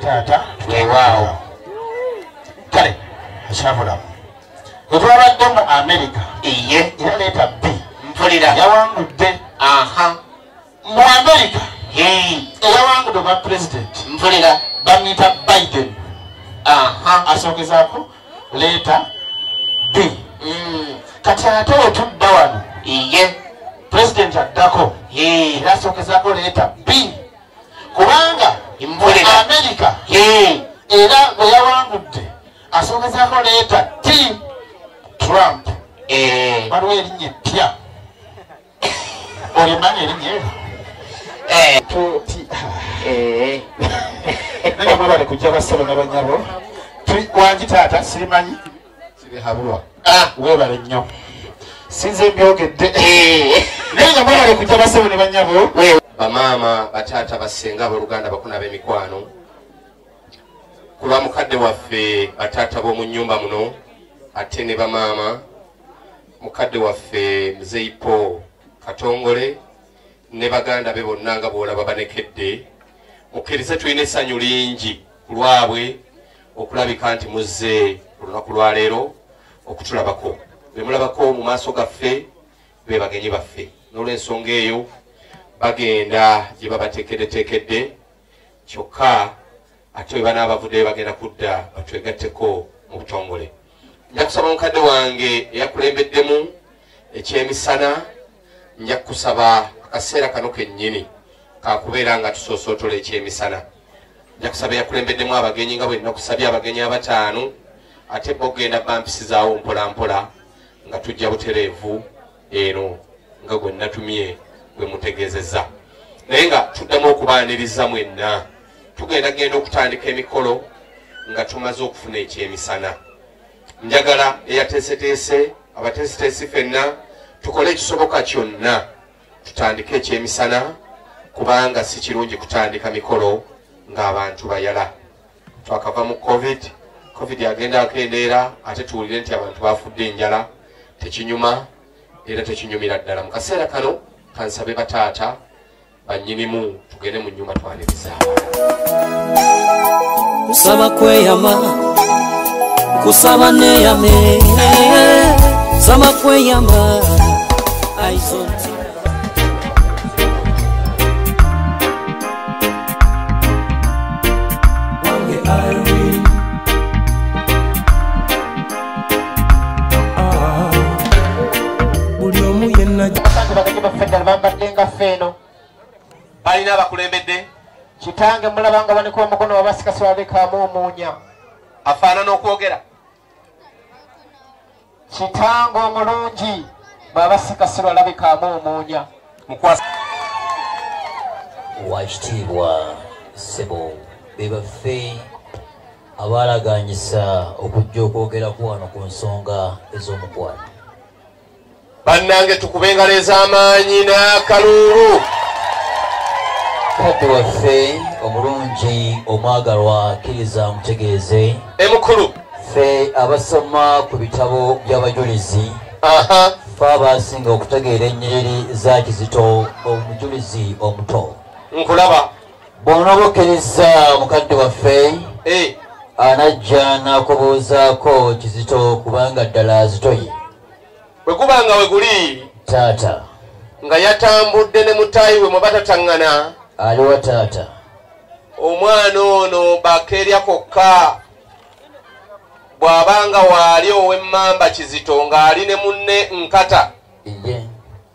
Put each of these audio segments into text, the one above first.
Taata weewaawo. Kale akyabulamu bwe twabadde mu Amerika Iye. Era leeta B Mpulira. Yawangudde. Aha. Mu Amerika Hey. Eyawangudde obwa pulezidenti Mpulira. Bamuyita Biden. Aha. Asookezaako leeta B. Kati ate wetudda wano Iye. Pulezidenti addako Hey. era asookezaako leeta B kubanga Mpulira. Amerika Hey. era bwe yawangudde asookezaako leeta T Trump. Eh. Waliwo erinnya eppya, olimanyi erinnya eryo? Eh. Tuti Eh. Naye mwebale kujja bassebo ne bannyabo. Wangi taata, sirimanyi sirihabulwa. Ah. Weebale nnyo, sinze mbyogedde. Eh. Naye nga mwebale kujja bassebo ne bannyabo. Bamaama, bataata, bassenga, abooluganda, bakuna b'emikwano, ku lwa mukadde waffe, bataata b'omu nnyumba muno ate ne bamaama, mukadde waffe Muzeeyi Paul Katongole ne baganda be bonna nga bw'olaba banekedde, mukkirize tulina essanyu lingi ku lwabwe okulabika nti muzze olunaku lwaleero okutulabako. Be mulabako mu maaso gaffe be bagenyi baffe, n'olw'ensonga eyo bagenda gye babateekeddeteekedde, kyokka ate bwe banaabavuddeyo bagenda kudda batwegatteko mu butongole. Nja kusaba mukadde wange eyakulembeddemu ekyemisana, nja kusaba akaseera kano kennyini kakubeera nga tusoosootola ekyemisana. Nja kusaba eyakulembeddemu abagenyi nga bwe nnakusabye abagenyi abataano, ate bo ogenda bampisizaawo mpola mpola nga tujja butereevu eno nga gwe nnatumye gwe mutegeezezza. Naye nga tuddamu okubaaniriza mwenna, tugenda genda okutandika emikolo nga tumaze okufuna ekyemisana. Njagala eyateeseteese, abateeseteesi ffenna tukole ekisoboka kyonna tutandike ekyemisana, kubanga si kirungi kutandika mikolo ng'abantu bayala. Twakava mu COVID, COVID agenda akendeera, ate tuwulire nti abantu bafudde enjala, tekinyuma era tekinyumira ddala. Mu kaseera kano kansabe bataata bannyinimu tugende mu nnyumba twaniriza abaana. Kusaba kweyama, kusaba neyame, saba kweyama aizonti. Wange Irene. Ah, buli omu yenna. Abantu bagenyi baffe ddala bambadde nga ffe eno. Balina abakulembedde. Kitange mulaba nga banika omukono wabasikaswabekaamu omuunya. Afaanana okwogera. Kitange omulungi bw'abasikasirwa alabikaamu omuunya. Mukwasa. Wakitiibwa ssebo, be baffe abaalaganyisa okujja okwogerako wano ku nsonga ez'omukwano. Bannange tukube engalo ez'amaanyi n'akaluulu. Mukadde waffe omulungi omwagalwa, kkiriza mutegeeze. Emukulu. Ffe abasoma ku bitabo by'abajulizi, Aha. ffe abasinga okutegeera ennyiriri za Kizito omujulizi omuto. Nkulaba. Bw'onooba okkiriza mukadde waffe, Eh. anajja n'akubuuzaako Kizito kubanga ddala azitoye. Bwe guba nga we guli, Taata. nga yatambudde ne mutaayi we mwe batataŋŋana. Aliwa taata? Omwana ono bakeerya kokka bw'abanga waali ow'emmamba Kizito ng'ali ne munne Nkata. Iye.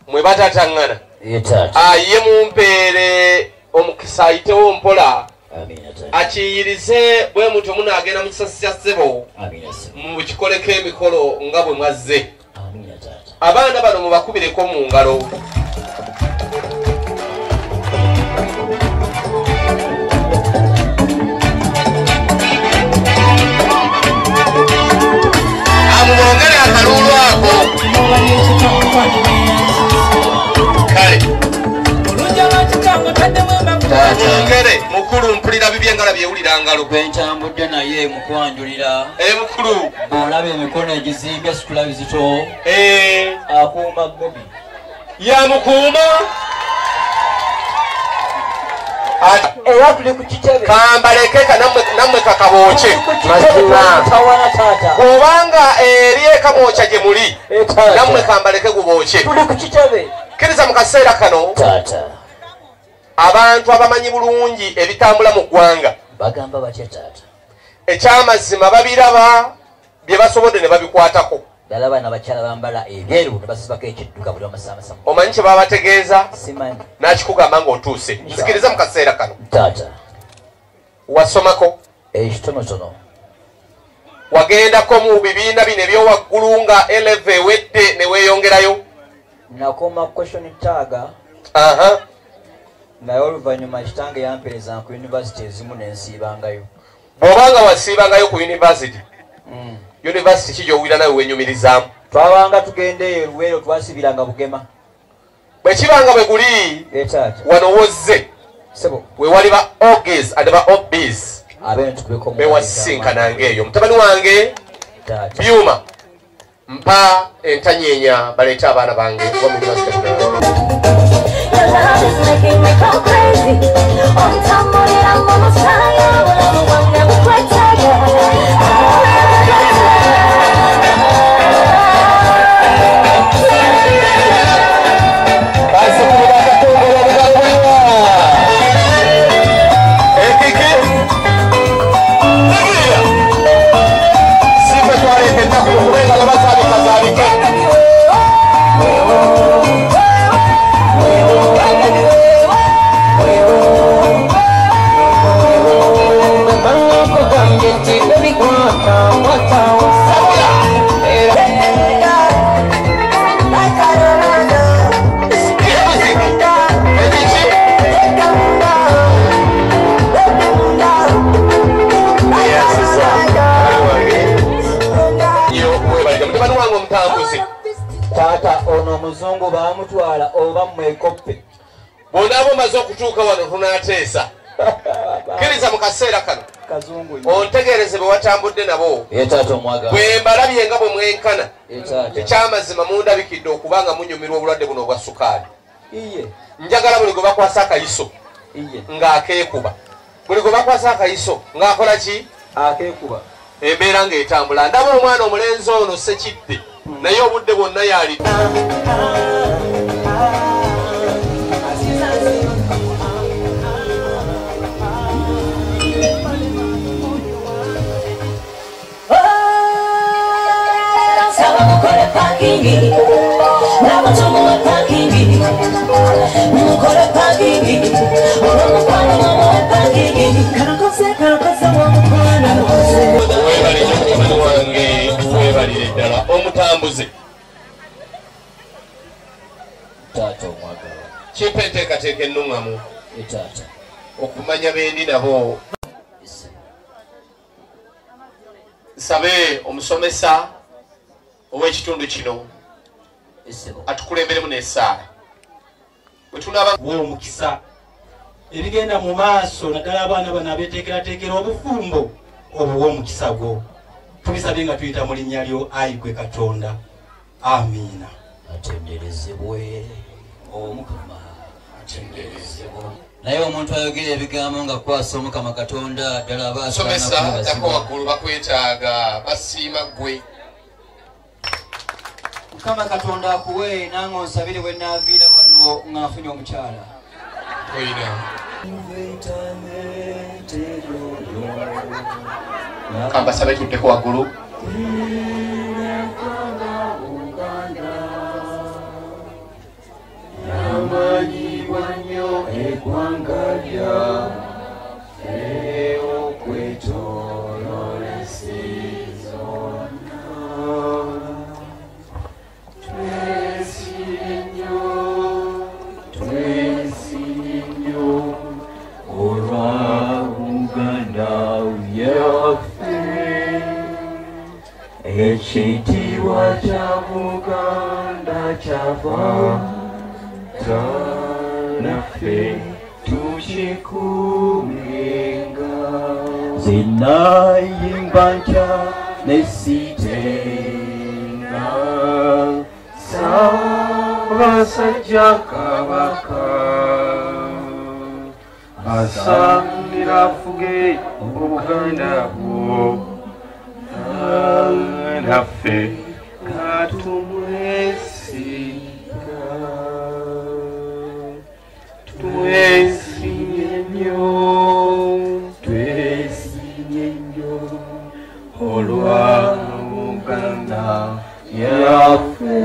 Mwe batataŋŋana. Iye taata. Aye mumpeere omukisa ayitewo mpola. Amiina taata. Akiyirize bwe mutyo munaagenda mu kisasi kya ssebo. Amiina ssebo. Mukikoleko emikolo nga bwe mwazze. Amiina taata. Abaana bano mubakubireko mu ngalo. Amubongere akaluulu ako. Kale. Mubongere mukulu, mpulira bibi engalo byewulira ngalo. Gwe ntambudde naye mukwanjulira. Mukulu. Bw'olaba emikono egizimbye situla bizito. Akuuma Bobi. Yamukuuma. Era tuli ku kitebe. Kambaleke kanammwe Nammwe kakabooke. Obanga eri ekamwokya gye muli, nammwe kambaleke gubookye. Tuli ku kitebe. Kkiriza mu kaseera kano taata, abantu abamanyi bulungi ebitambula mu ggwanga bagamba batya taata? Ekyamazima babiraba bye basobodde ne babikwatako. Ddala abaana abakyala bambala ebyeru ne basibako ekidduka buli amasaamasamu. Omanyi kye babategeeza? Simanyi. N'akikugamba ng'otuuse. Nzikiriza mu kaseera kano taata. Wasomako ekitonotono? Wagendako mu bibiina bino ebyowaggulu nga eleve ewedde ne weeyongerayo? Nakoma question tag. Naye oluvannyuma kitange yampeereza ku yunivasite ezimu ne nsiibangayo. Bw'obanga wasiibangayo ku yunivasite, yunivasite ki gy'owulira nawe weenyumirizaamu? Twabanga tugenda eyo Luweero, twasibiranga Bugema. Bwe kibanga bwe guli, wano wozze we wali ba OGs and ba OBs bewasinkananga eyo. Mutabani wange Byuma, mpa entanyenya baleete abaana bange kuba mu yunivasite. Taata, ono omuzungu baamutwala oba mwekoppe? Bw'onaaba omaze okutuuka wano tunaateesa. Kkiriza mu kaseera kano ontegeereze bwe watambudde nabo. Bwe mbalabye nga bwe mwenkana, ekyamazima mundabikidde okuba nga munyumirwa obulwadde buno obwa sukaali. Njagala buli gwe bakwasa akayiso ng'akeekuba, buli gwe bakwasa akayiso ng'akola ki? Akeekuba. Embeera ng'etambula. Ndaba omwana omulenzi ono Ssekidde, naye obudde bwonna yali wange. Weebalire ddala omutambuze. Taata omwagalwa, kimpa enteekateeka ennuŋŋamu okumanya bendi nabo. Nsabe omusomesa ow'ekitundu kino atukulemberemu n'essaala bwe tunaaba omukisa ebigenda mu maaso, naddala abaana bano abeeteekerateekera obufumbo obuwa omukisa gwo. Tubisabye nga tuyita mu linnya lyo, ayi gwe Katonda. Amiina. Atenderezebwe Omukama, atenderezebwe. Naye omuntu ayogera ebigambo nga kwasa Omukama Katonda ddala aba Somesa dako waggulu, bakwetaaga, basiima ggwe. Mukama Katonda akuwe, nange onsabire bwe naaviira wano nga nfunye omukyala. Toyina. Kambasabe tuddeko waggulu. Ekitiibwa kya Buganda kyava naffe tukikuumenga. Zinayimba ntya ne sitenga Ssaabasajja Kabaka asamye. Era afuge Obuganda bwo, naffe katumwesiga, twesimye nnyo, twesimye nnyo olwa Buganda yaffe.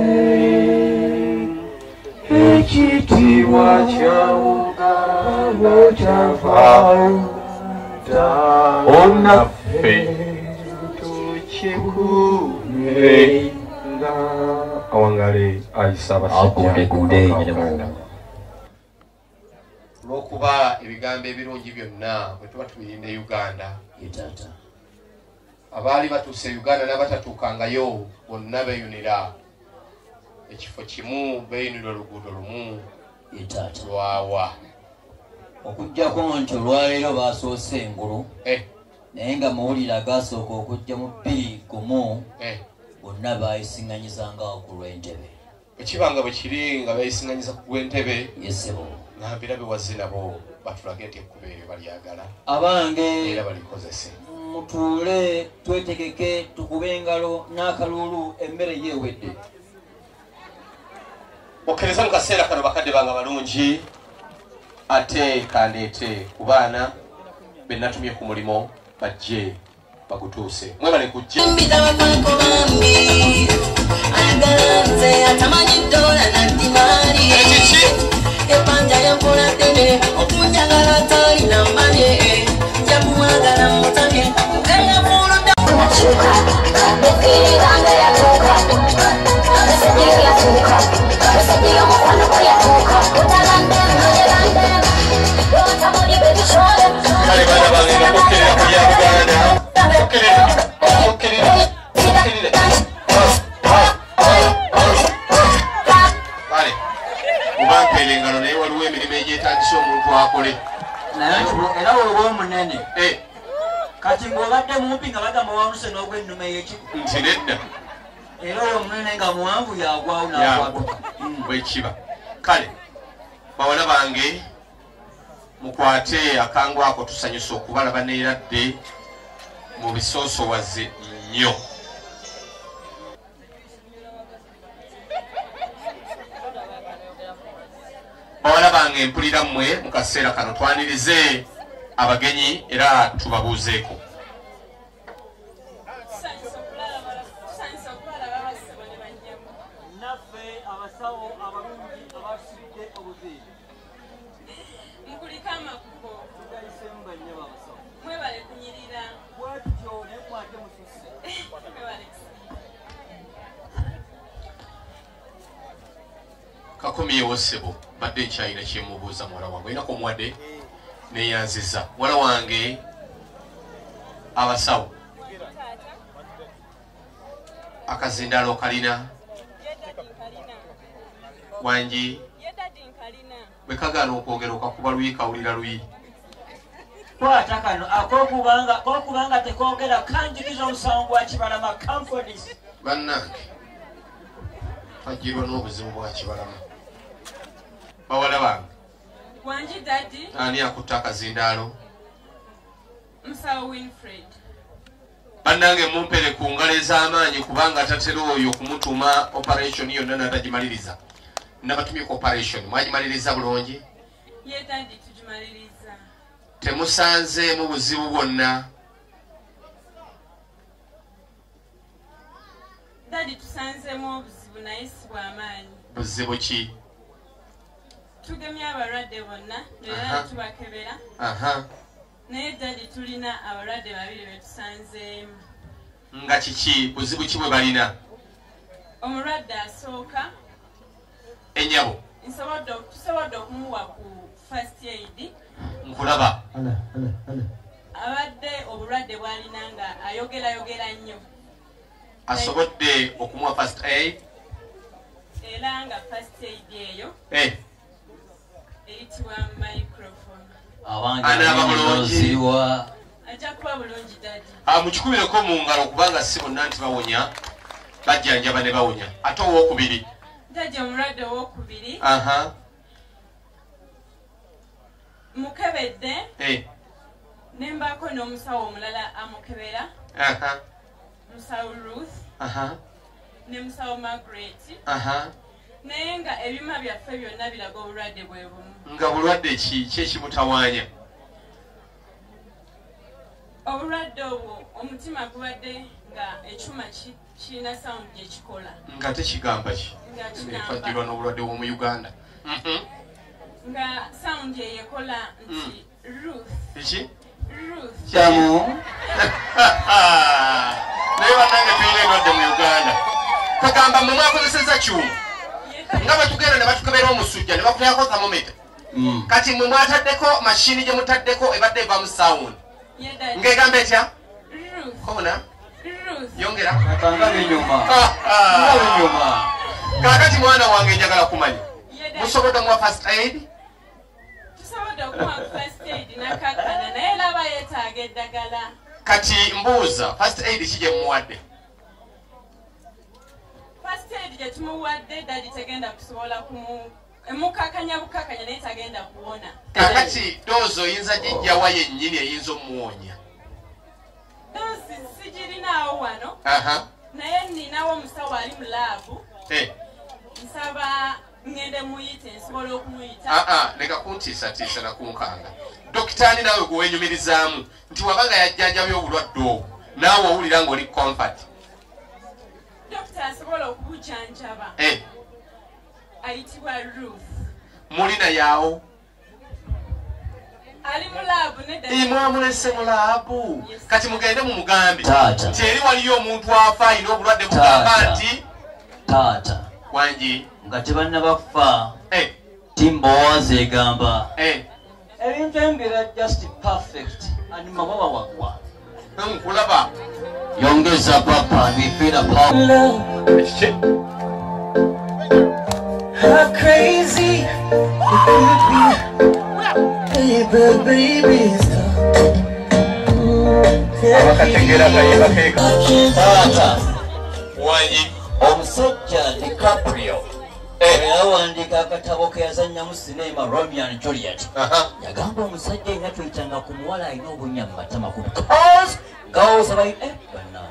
Ekitiibwa kya Buganda kyava dda, naffe tukikuumenga. Awangale ayi Ssaabasajja. Olw'okuba ebigambo ebirungi byonna bwe tuba tubirinda e Uganda, abaali batuuse e Uganda n'abatatuukangayo bonna beeyunira ekifo kimu, beeyunira oluguudo lumu lwawa. Okuggyako nti olwaleero baasoose engulu, naye nga mawulire agaasooka okujja mu 2-1 bonna baayisiŋŋanyizanga ku lw'entebe. Bwe kiba nga bwe kiri nga beeyisiŋŋanyiza ku lw'entebe, yesebo nambira bewazze nabo batulage nti ekkubo eryo balyagala abange era balikozese. Mutuule twetegeke tukube engalo n'akaluulu, emmere yeewedde. Okkiriza mu kaseera kano bakadde bange balungi, ate kandeete ku baana be natumye ku mulimu bajje bagutuuse. Mwebale kujja. Kale baana bange nga mukkirira ku lya Buganda, mukkirire, mukkirire, mukkirire. Kale mubampeera engalo, naye waliwo emirimu egyetaagisa omuntu akole. Naye era olwoba omunene kati ng'obadde mumpi nga bagamba wanuse n'ogw'ennume y'ekigo nti nedda, era oyo omunene nga muwanvu yagwawo n'agwatuka bwekiba. Kale bawala bange mukwate akangu ako, tusanyusa okubalaba neeradde mu bisoosowaze nnyo. Bawala bange mpulira mmwe mu kaseera kano twanirize abagenyi era tubabuuzeeko. Naffe abasawo abalungi abasibidde obuviiri mukulika amakubo tugayiseemu bannyabo abasawo. Mwebale kunyirira bwetutyo naye mwate mususse. Mwebale kusiima. Kakomyewo ssebo, badde nkyalina kyemubuuza muwala wange, olina komuwadde neyanziza muwala wange. Abasawo akazindaalo kalina wangi bwe kagaana okwogera okakuba luyi kawulira luyi. Kwata kano akokubanga tekoogera kanjikiza omusango gwa Kibalama Comfort. Bannange twajjirwa n'obuzibu bwa Kibalama. Bawala bange wangi daddy, ani akutte akazindaalo? Musawo Winfred. Bannange mumpere ku ngalo ez'amaanyi kubanga tatera oyo kumutuma operation yonna n'atagimaliriza. Nabatumye ku operation, mwagimaliriza bulungi? Ye daddy, tugimaliriza. Temusanzeemu buzibu bwonna? Daddy, tusanzeemu obuzibu naye si bw'amaanyi. Buzibu ki? Tugemye abalwadde bonna era tubakebera. Naye daddy tulina abalwadde babiri be tusanzeemu. Nga kiki? Buzibu ki bwe balina? Omulwadde asooka ennyabo tusobodde okumuwa ku first aid. Nkulaba abadde obulwadde bw'alina nga ayogerayogera nnyo. Asobodde okumuwa first aid? Era nga first aid eyo eyitibwa microphone. Anaaba bulungi? Ajja kuba bulungi daddy. Mukikubireko mu ngalo kubanga si bonna nti bawonya, bajjanjaba ne bawonya. Ate owookubiri? Daddy, omulwadde owookubiri mukebedde Nembaako n'omusawo omulala amukebera. Musawo Ruth. Ne musawo Margaret. Naye nga ebyuma byaffe byonna biraga obulwadde bwe bumu. Nga bulwadde ki ki ekimutawaanya? Obulwadde obwo omutima gubadde nga ekyuma kirina sound gye kikola. Nga tekigamba ki? Nga n'obulwadde bw'omu Uganda. Nga sound ye yekola nti Ruth. Ki? Ruth. Kyamu. Naye bannange tulina endwadde mu Uganda. Kagamba mmwe mwakozesezza kyuma. Nga bwe tugenda ne batukebera omusujja ne bakuteekako thermometer. Kati mmwe mwataddeko mashini gye mutaddeko ebadde eva mu sound. Ng'egamba etya? Kona. Yongera. Nga binyuma. Nga binyuma. Kaakati mwana wange njagala kumanya. Musobodde omuwa first aid? Tusobodde okumuwa first aid n'akakkana naye laba yeetaaga eddagala. Kati mbuuza first aid ki gye mmuwadde? First aid gye tumuwadde ddali tegenda kusobola emukakanya bukakanya naye tagenda kuwona. Kakati doozi oyinza gijjawa yennyini eyinza omuwonya? Doozi sigirinaawo wano. Naye nninawo omusawo ali mu laabu. Nsaba ngende muyite nsobola okumuyita. Leka kuntiisatiisa na kunkanga. Dokitaani naawe gwe weenyumirizaamu nti wabanga yajjanjabye obulwadde obwo naawe owulira ng'oli comfort. Dokita asobola okubujjanjaba. Ayitibwa Ruth. Mulina yaawo? Ali mu laabu nedda. Mwamulese mu laabu. Kati mugende mumugambe nti eri waliyo omuntu afa alina obulwadde bugamba nti taata wangi nga tebannaba kufa. Timbowazi egamba ebintu embeera just perfect and mawawa wagwa. Nkulaba. Yongeza papa nifira power. How crazy it could be, baby, baby, stop. Taata wangi omusajja DiCaprio yawandiika akatabo ke yazannyamu sinema Romeo and Juliet. Yagamba omusajja yenna tuyitanga ku muwala alina obunnya mu matama because girls abayi bannange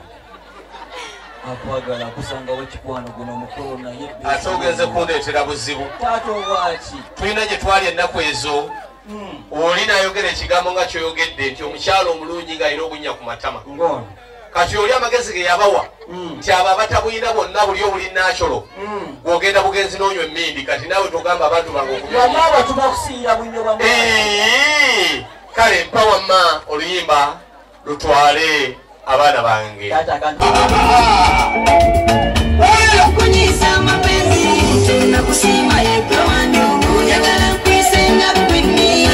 akwagala akusangawo ekikwano guno omukolo naye ate ogenze kundeetera buzibu. Taata obwaki? Tulina gye twali ennaku ezo oli n'ayogera ekigambo nga kyoyogedde nti omukyala omulungi ng'alina obunnya ku matama. Kati oli amagezi ge yabawa nti abo abatabulina bonna buli obuli nakyolo gw'ogenda bugenzi n'onywa emmindi. Kati naawe togamba abantu bange okunywa tubakusiira bunyo bwa Kale mpa wamma oluyimba lutwale abaana bange. Okunyisa amapenzi nakusima yegwe wanyu njagala nkwisenga kwini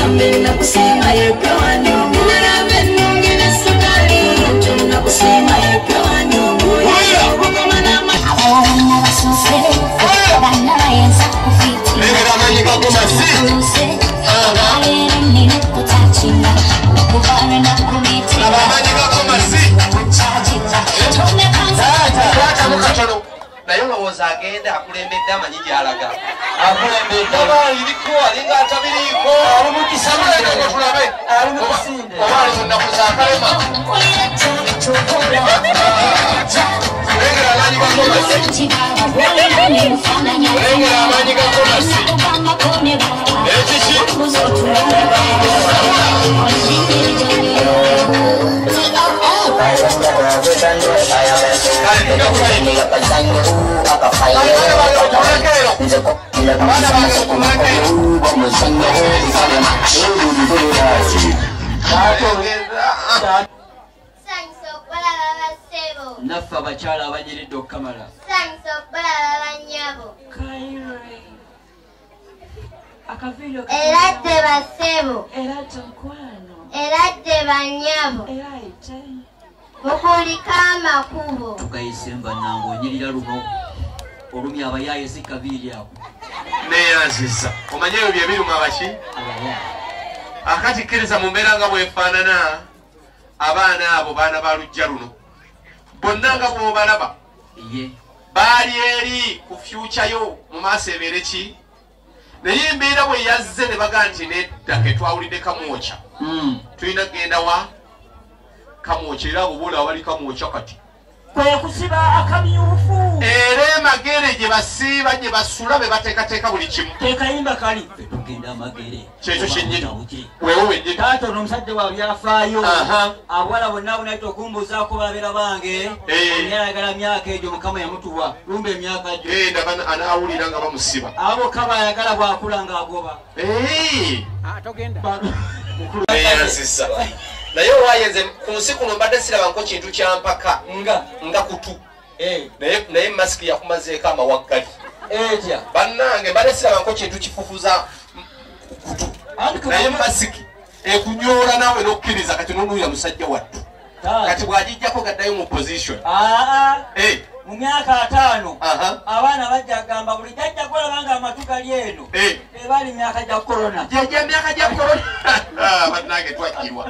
nakusima yegwe wanyu nalaba ennungi ne sukali nakusima yegwe wanyu obugoma Naye olowooza agenda akulembedde amanyi gy'alaga. Akulembedde iriko alinga atabiriiko. Tulabe oba ali mu nnaku za kalema. Lengera amaanyi ga Komasi. Lengera amaanyi ga Komasi. Ekiki? Naffe abakyala abanyiridde okukamala. Eradde bassebo. Eradde bannyabo. Mukulika amakubo. Tugayise mbannange onyirira luno olumya abayaaye si kabiiri ako. Neeyanzizza. Omanye ebyo bye biruma abaki? Abayaaye. Akati kkiriza mu mbeera nga bw'efaanana abaana abo baana ba luggya luno. Bonna nga bw'obalaba baali eri ku fyuca yo mu maaso ebeere ki? Naye embeera bwe yazze ne baga nti nedda ke twawulidde kamwokya. Tulina kugenda wa Kamwokya, era abo boolaba bali Kamwokya kati. Kwe kusiba akamyufu. Era Magere gye basiiba, gye basula, be bateekateeka buli kimu. Tekayimba kali. Ffe tugenda Magere. Kyekyo kyennyini. Weewo wennyini. Taata ono omusajja wa byafaayo. Abawala bonna bonayita okumbuuzaako babeera bange. Oli ayagala myaka egyo Mukama yamutuwa. Lumba emyaka gyo. Genda anaawulira nga bamusiba. Abo kaba ayagala bw'akula ng'agoba. Togenda. Neyanzisa. Naye owaye nze ku nsi kuno mbadde sirabanko kintu kya mpaka nga kutu. Naye masiki yakumazeeko amawaggali. Bannange mbadde sirabanko kintu kifufuza kutu. Naye masiki ekunyoola naawe n'okkiriza kati n'onuuya musajja wattu. Kati bw'agijjako gaddayo mu position. Mu myaka 5 abaana bajja gamba buli jjajja gw'olaba nga amatu gali eno tebali myaka gya korona. Jjajja myaka gya korona. Bannange twajjirwa.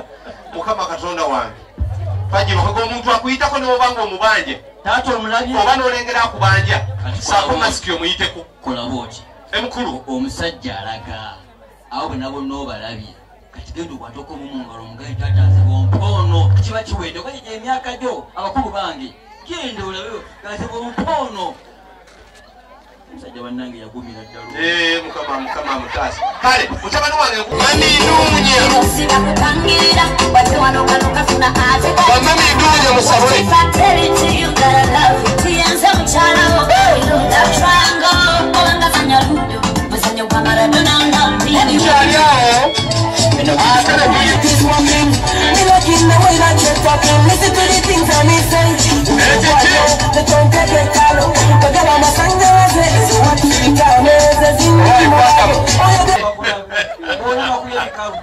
Mukama Katonda wange. Twajjirwa kaga omuntu akuyitako ne bw'oba ng'omubanja. Taata omulabye. Oba n'olengera akubanja. Saako masiki omuyiteko. Kola bw'oti. Emukulu. Omusajja alaga. Abo bonna bonna obalabye. Kati genda okwateko omu mu ngalo omugaye taata nze bw'ompa kiba kiwedde. Oba gye emyaka gyo abakulu bange. Genda olabe nze bw'ompa ono. Omusajja bannange yagumira ddala. Mukama Mukama mutaasa. Kale mutabani wange nkumandiinuunye. Bamamiduunye musabule. Kyali awo.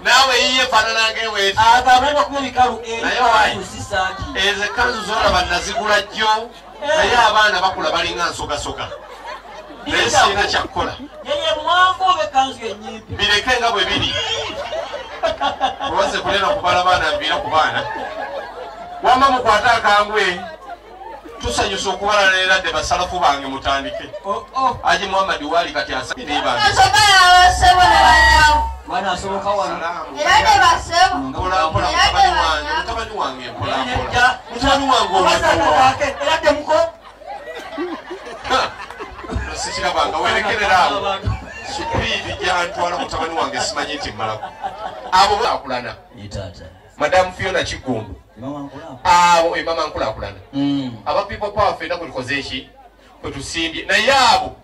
Naawe yiye efaanana ng'eweeti. Naye wayi ezo ekkanzu z'olaba nazigula jjo, naye abaana bakula balinga nsogasoga. Naye sirina kyakukola. Bireke nga bwe biri. Olwaze kulera kubala baana nviira ku baana. Wamma mukwate akangwe. Tusanyusa okubala neeradde basalafu bange mutandike. Haji Muhammad waali kati asabire bange. Mpola mpola mutabani wange, mutabani wange mpola mpola. Mutabani wange olwatuwa. Sikirabanga weerekerera awo. Supiidi gyantwala mutabani wange simanyi nti mmalako. Abo baakulana. Madamu Fiona Kiggundu. Abo emama nkulaakulana. Aba People Power ffenna kwe tukoze eki? Kwe tusimbye. Naye abo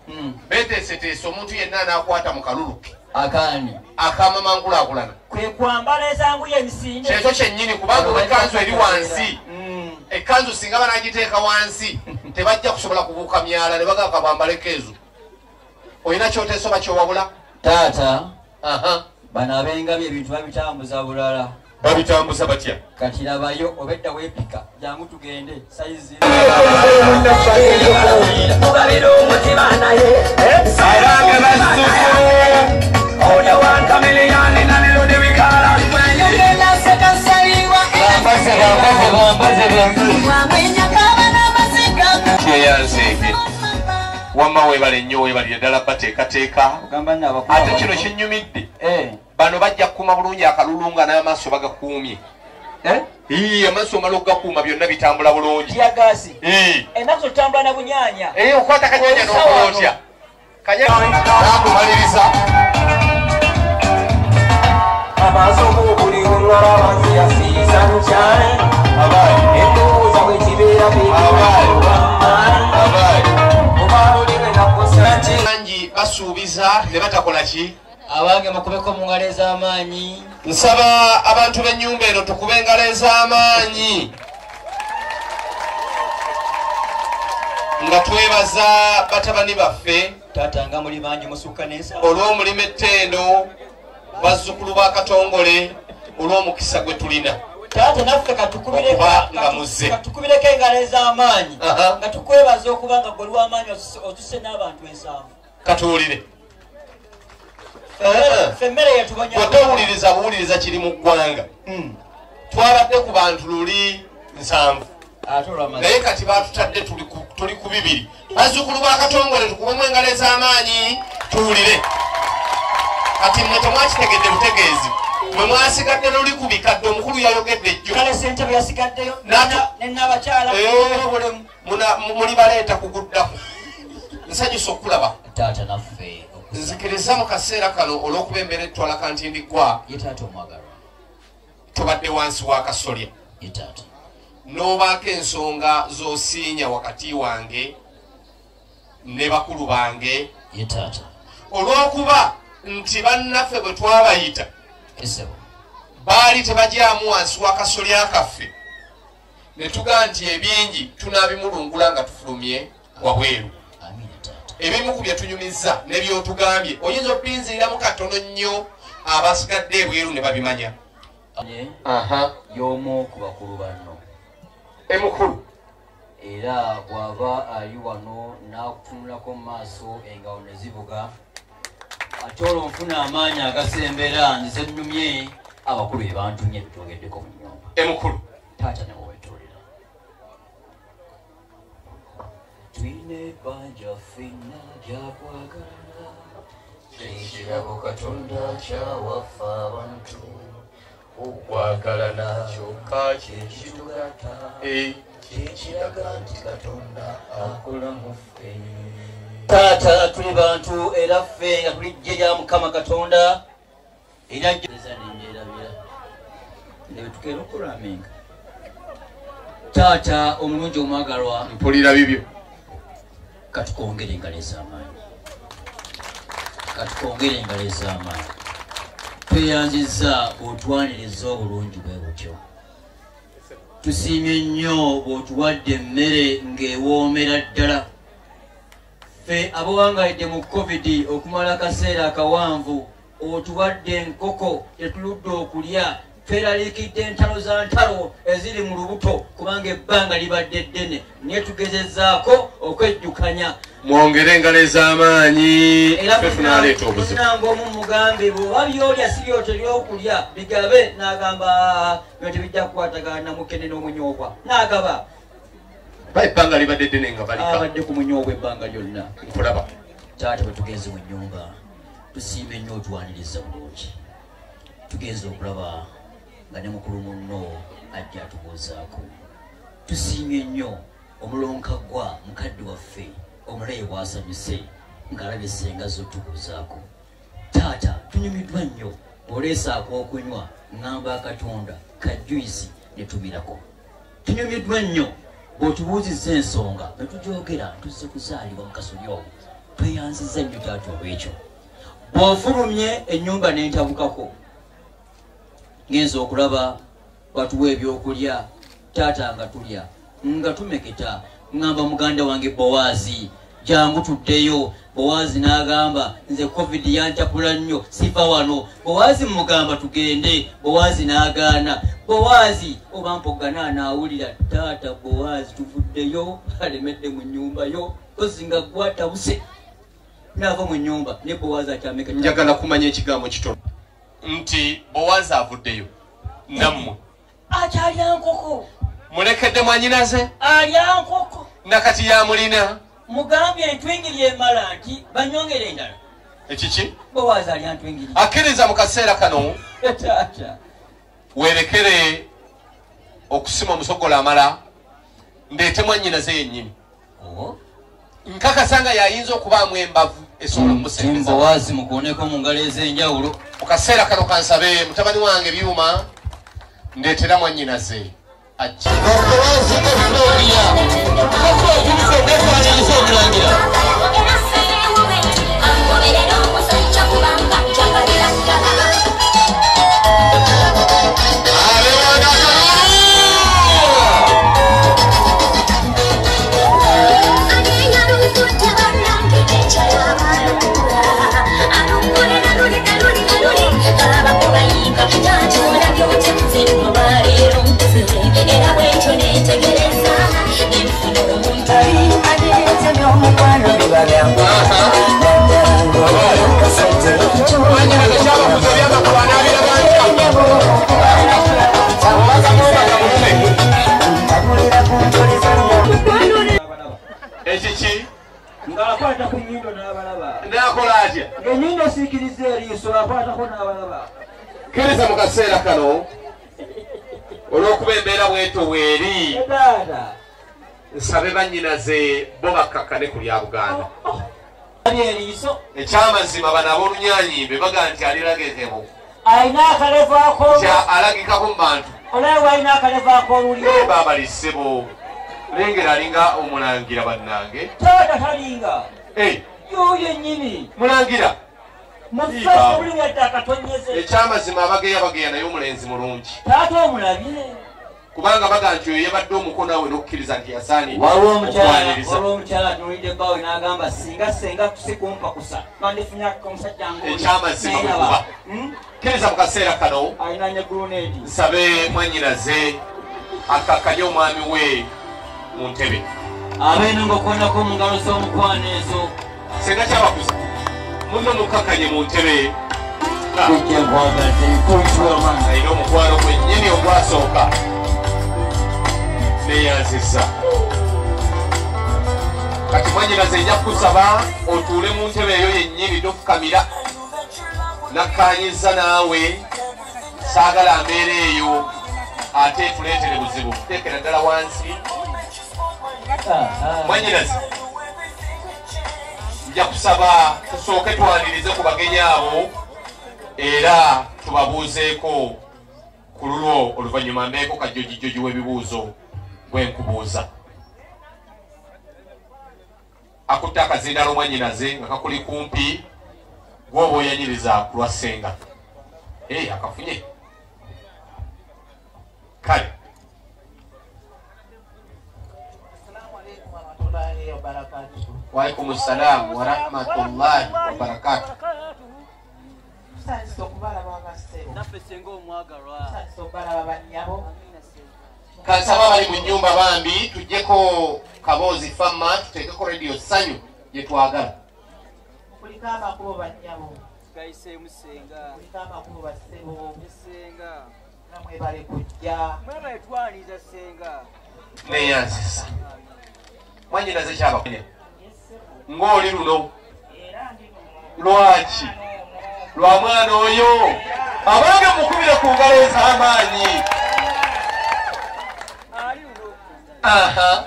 beeteeseteese omuntu yenna anaakwata mu kalulu ke. Akaani? Akamama nkulaakulana. Kwe kwambala ezanguye emisinde. Kyekyo kyennyini kubanga ekkanzu eri wansi. Ekkanzu singa banaagiteeka wansi tebajja kusobola kubuuka myala ne bagamba bambaleko ezo. Olina ky'oteesa oba ky'owabula? Taata, bano ab'engabi ebintu babitambuza bulala. Babitambuza batya? Kati labayo obedda weepika, jangu tugende sayizi. Kyeyanzeege. Wamma weebale nnyo, weebalire ddala bateekateeka. Ate kino kinnyumidde. Bano bajja kukuuma bulungi akalulu nga n'amaaso bagakuumye. Amaaso omala okugakuuma byonna bitambula bulungi. Tiyagaasi. Ennaku tutambula na bunyaanya. Okwata kanyaanya n'okola otya? Kanyaanya. Amaaso g'obuli olwala wansi sunshine. Endowooza bwe kibeera bangi basuubiza ne batakola ki? Abange mukubeko mu ngalo ez'amaanyi. Nsaba abantu b'ennyumba eno tukube engalo ez'amaanyi nga twebaza batabani baffe. Taata nga muli bangi musukka n'ensa. Olw'omulimu ettendo, bazzukulu ba Katongole, olw'omukisa gwe tulina. Taata naffe katukubireko engalo ez'amaanyi nga tukwebaza okuba nga gwe oli w'amaanyi otuse n'abantu 7. Katuwulire. Ffe yatubanya. Bw'otowuliriza buwuliriza kiri mu ggwanga. Twabadde ku bantu luli 7. Naye kati baatutadde tuli ku 2. Bazzukulu ba Katongole tukubemu engalo ez'amaanyi tuwulire. Kati mmwe temwakitegedde butegeezi. Mwe mwasigadde luli ku bikadde omukulu yayogedde ejjo. Kale ssentebe yasigaddeyo n'abakyala muli baleeta kuguddako. Nsanyusa okulaba. Taata naffe nzikiriza mu kaseera kano olw'okuba embeera etwala kantindiggwa. Ye taata omwagalwa. Tubadde wansi wa kasolya. Ye taata. N'obaako ensonga z'osiinya wakati wange ne bakulu bange. Ye taata. Olw'okuba nti bannaffe bwe twabayita baali tebajyamu wansi wa kasolya kaffe ne tugaa nti ebingi tunaabimulungula nga tufulumye wabweru. Ebimu ku bye tunyumizza ne by'otugambye oyinza okubinziriramu katono nnyo abasigadde ebweru ne babimanya. Y'omu ku bakulu banno. Emukulu. Era bw'aba ali wano n'akutunulako mu maaso engalo ne zivuga ate olwo nfuna amaanyi agasembera nzize nnumye abakulu be bantumye bitwogeddeko mu nnyumba. Emukulu. Taata ne weweetolera. Tulina ebbanja ffenna lyakwagalana. Ekirabo Katonda kyawaffe abantu okwagalana kyokka kye kitugatta kyekiraga nti Katonda akola mu ffe. Taata tuli bantu era ffe nga tuli ggye lya Mukama Katonda era nenjerabira nebetukeera okulamenga. Taata omulungi omwagalwa mpulira bibyo. Katukwongere engalo ez'amaanyi. Katukwongere engalo ez'amaanyi. Tweyanzizza otwaniriza obulungi bwe butyo. Tusiimye nnyo bw'otuwadde emmere ng'ewoomera ddala. Ffe abawangalidde mu COVID okumala akaseera akawanvu otuwadde enkoko tetuludde okulya. Tweraliikidde entalo za ntalo eziri mu lubuto kubanga ebbanga libadde ddene naye tugezezzaako okwejjukanya. Mwongere engalo ez'amaanyi ffe tunaaleeta obuzibu. Era omu mugambe bw'oba by'olya si by'otera okulya bigabe n'agamba byo tebijja kukwatagana na mukene n'omunyoobwa n'agaba. Ba ebbanga libadde ddene nga balika. Abadde ku munyoobwa ebbanga lyonna. Nkulaba. Taata bwe tugenze mu nnyumba tusiime nnyo otwaniriza bulungi. Tugenze okulaba nga ne mukulu munno ajja atubuuzaako. Tusiimye nnyo omulonka gwa mukadde waffe omulayi bw'asanyuse ng'alabye ssenga z'otubuuzaako. Taata tunyumiddwa nnyo oleese ak'okunywa ŋŋamba Katonda ka juyisi ne tumirako. Tunyumiddwa nnyo bw'otubuuzizza ensonga ne tugyogera tuzze kuzaalibwa mu kasolya omwo. Tweyanzizza nnyo taata olw'ekyo. Bw'ofulumye ennyumba n'entabukako ngenza okulaba batuwa ebyokulya taata nga tulya nga tumeketa ŋŋamba muganda wange Bowaazi jangu tuddeyo. Bowaazi n'agamba nze COVID yantakula nnyo siva wano. Bowaazi mugamba tugende. Bowaazi n'agaana. Bowaazi oba mpogana anaawulira taata Bowaazi tuvuddeyo alemedde mu nnyumba yo kozi nga gwatabuse n'ava mu nnyumba ne Bowaazi akyameketa. Njagala kumanya ekigambo kitono nti Bowaazi avuddeyo nammwe akyalya nkoko. Mulekedde mwannyinaze alya nkoko nakati yamulina. Mugambye entwingiri emala nti banyongere endala. Ekiki? Bowaazi alya ntwingiri. Akkiriza mu kaseera kano taata weerekere okusima omusogola amala ndeete mwannyinaze yennyini. Nkakasa nga yayinza okubaamu embavu esobola okumusembeza. Bowaazi mukuoneko mu ngalo ez'enjawulo. Mu kaseera kano kansabe mutabani wange Byuma ndeetera mwannyinaze ajje. Ekiki? Ng'akwata ku nnyindo n'abalaba. N'akola atya? Ng'ennyindo esiikiriza eriiso akwatako n'abalaba. Kkiriza mu kaseera kano olw'okuba embeera bwetyo bweri, nsabe bannyinaze bo bakkakkane ku lya Buganda. Ekyamazima bano ab'olunyaanyimbe baga nti aliragekebo alina akalevu ako alagikako mu bantu. Olawe alina akalevu ak'olulyo. Baabalisebo lengera alinga omulangira bannange. Taata talinga yoyo nnyini mulangira ekyamazima abageya bageya naye omulenzi mulungi. Taata omulabye kubanga baga nti oyo yabadde omukono awe n'okukkiriza nti yasaanidde. Waliwo omukyala atunuulidde bbaawe n'agamba singa senga sikumpa kusa bandifunye omusajja ekyamazima bwekuba. Kkiriza mu kaseera kano alina ne guluneedi. Nsabe mwannyinaze akakkanye omwami we mu ntebe. Abeeno ng'okwonako mu ngalo z'omukwano ezo. Senga kyabakuza munno mukakkanye mu ntebe. Alina omukwano gwennyini ogwasooka neyanzizza. Kati mwannyinaze nja kukusaba otuule mu ntebe eyo yennyini tofukamira. Nakkaanyizza naawe saagala mbeera eyo ate etuleetere buzibu. Teekera ddala wansi. Mwannyinaze nja kusaba tusooke twanirize ku bagenyi abo era tubabuuzeeko ku lulwo oluvannyuma mbeeko kajjojijjoji w'ebibuuzo bwe nkubuuza. Akutte akazindaalo mwannyinaze nga kakuli kumpi gw'oba oyanyiriza ku lwa ssenga. Akafunye. Kale. Waalaikum salaam wa rahmatullahi wa barakatuh. Kansaba bali mu nnyumba bambi tuggyeko kaboozi famma tuteekeko radio Ssanyu gye twagala. Kuliko amakubo bannyabo. Gayiseemu ssenga. Kuliko amakubo bassebo. Ssenga. Namwe kujja. Mwebale twaniriza ssenga. Neyanzisa. Mwannyinaze kyabakunya. Ng'oli luno. Lwaki? Lwa mwana oyo. Abange mukubire ku ngalo ez'amaanyi. Aha.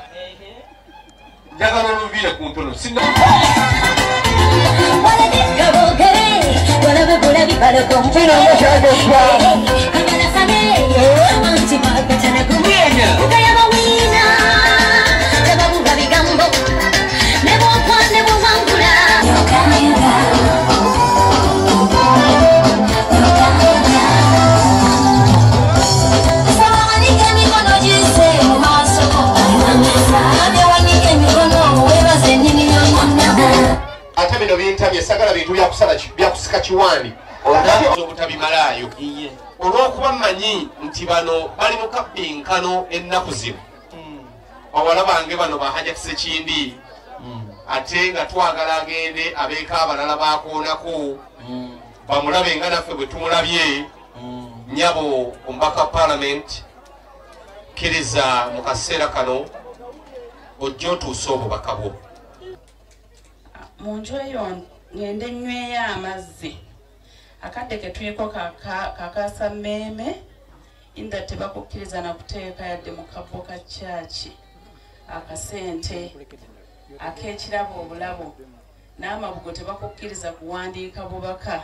Njagala oluviire ku ntono. Ate bino bintamye sagala bintu byakusala byakusika kiwani obutabimalayo olw'okuba mmanyi nti bano bali mu kabbinkano ennaku zino. Bawala bange bano bahajja Ssekindi ate nga twagala agende abeeko abalala bakoonako bamulabe nga naffe bwe tumulabye. Nnyabo omubaka parliament, kkiriza mu kaseera kano ojje otuuse obubaka bwo. Mu nju eyo ngende nnyweyo amazzi. Akadde ke tuliko kakasa mmeeme inda tebakukkiriza na kuteeka yadde mu kabbo ka kyaki akasente ak'ekirabo obulabo n'amabugo tebakukkiriza kuwandiika bubaka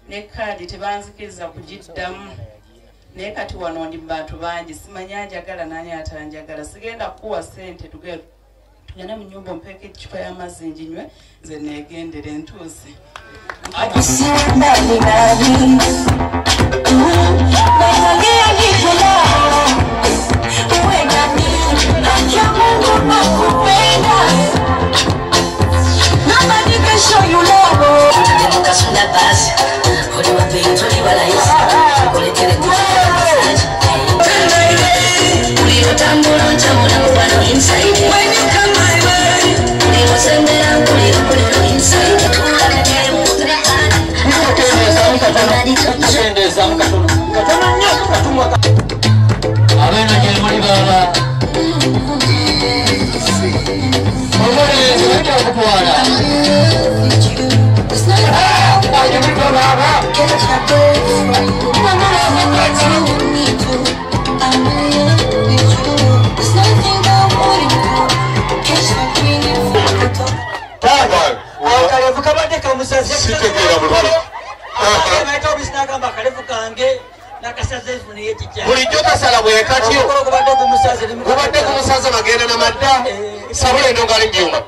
ne kaadi tebanzikiriza kugiddamu. Naye kati wano ndi mu bantu bangi simanya njagala nani atanjagala. Sigenda kukuwa ssente tugende mu nnyumba ompeeko eccupa y'amazzi nginywe nze neegendere ntuuse. Abeeno gye muli baaba. Omulenzi bajja okutwala. Gye muli baaba. bwe katyo gubadde gumusaze bagenda na madda sabula endongo ali mu byuma.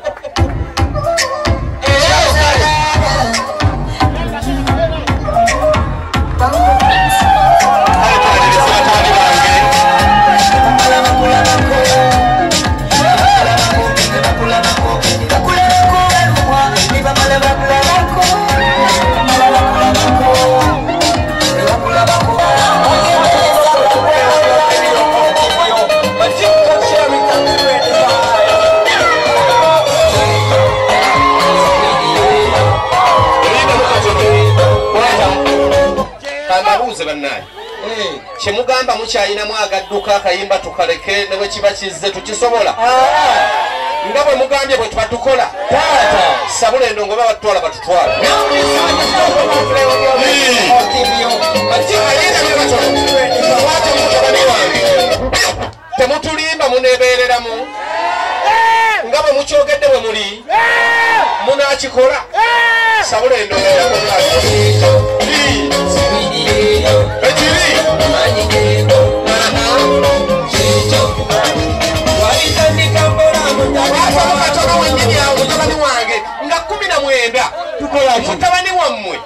Kyemugamba mukyayinamu agadduka akayimba tukaleke ne bwe kiba kizze tukisobola. Nga bwe mugambye bwe tuba tukola. Taata sabula endongo baba batutwala batutwala. Temutulimba muneebeereramu. Nga bwe mukyogedde bwe muli munaakikola. Sabula endongo mutabani wange nga 19 mutabani wammwe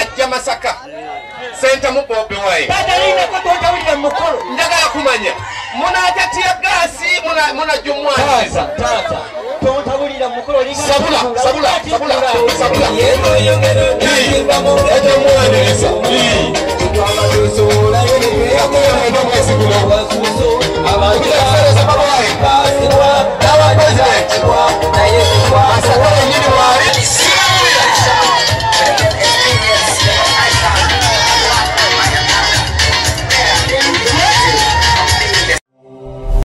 ajja Masaka Sentamu Bobi Wine. Njagala kumanya munaajja teargas munajja omwaniriza. Sabula sabula sabula sabula.